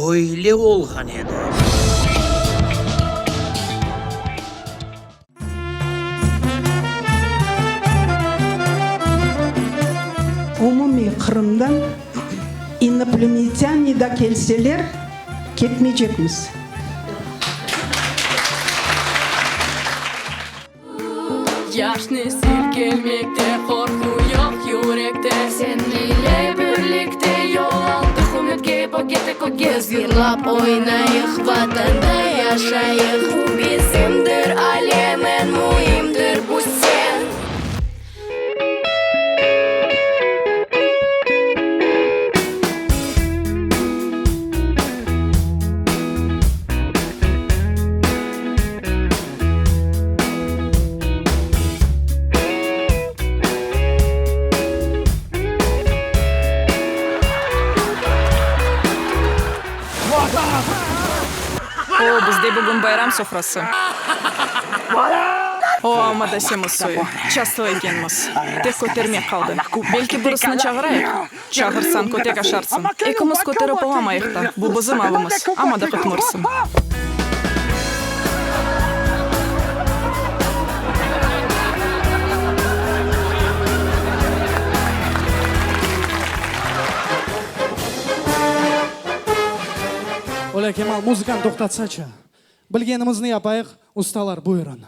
Böyle olğan edi. Umumiy Qırımdan inoplemetâni da kelseler, ketmeycekmiz. Yaş nesil kelmekte, qorqu yoq yürekte. Sen ile birlikte yol aldıq ümütke, ögge ögge. Biz yırlap oynayıq, Vatanda yaşayıq. Bu bizimdir, alem, eñ müimdir bu sen. O, bizde bugün bayram sofrası. O, amma da semiz soyu. Çastlı ekenmiz. Tek kötermek qaldı. Belki birisini çağırayıq? Çağırsañ, kötek aşarsıñ. Ekimiz köterip olamayıq da. Bu bizim avımız. Amma da qıtmırsıñ. Olâ, Kemal, muzıkanı toqtatsaçı. Bilgenimizni yapayıq, ustalar, buyurın.